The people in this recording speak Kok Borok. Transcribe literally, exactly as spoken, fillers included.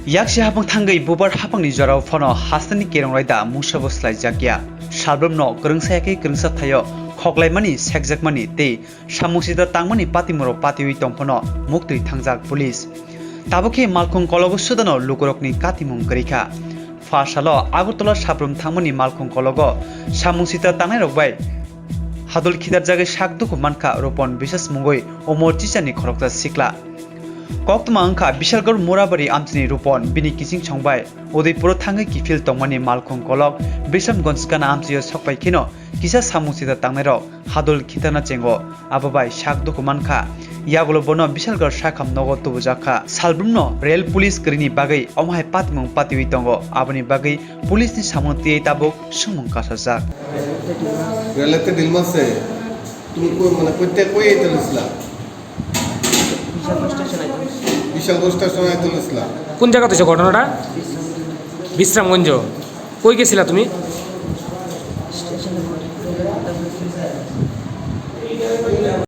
Yaksi hapang thangwi bubar hapangni jorao phano hasteni kerong raida mungsabo slaijakya. Salbrumno kwrwngsa yakhe kwrwngsa thaio khoklaimani, sekjakmani tei samung sita tangmani patimungro patiwi tongphano muktwi thangjak police. Tabuk khe malkhung kologo sudano lukurokni katimung kwrwikha. Pha salo Agartala Sabrum thangmani malkhung kologo samung sita tangnairok bai hadol khitarjagwi sak dukhu mankha Rupon Biswas mungwi umor chisani khoroksa sikla. Koktwma wngkha Bishalgarh Murabari amchini Rupon, bini kiching songbai Udaipuro thangwi kiphil tongmani malkhung kolok Bisramganj gana amchio sokpai kheno kisa samung sita tangnairok hadol khitana chengo. Abo bai sak dukhu mankha. Yagulo bono Bishalgarh sakham nogo tubujakha. Salbrumno rail police kwrwini bagwi omo hai patimung patiwi tongo. Aboni bagwi police ni samung twiwi tabuk sumung kasajak. রেলেতে ডিল মারছে। তুমি কই, মানে, কইতে কই এটা লিখলা? বিশালগড় স্টেশন আইতে লিখলা। কোন জায়গাত হয়েছে ঘটনাটা? বিশ্রামগঞ্জ। কই গেছিলা তুমি?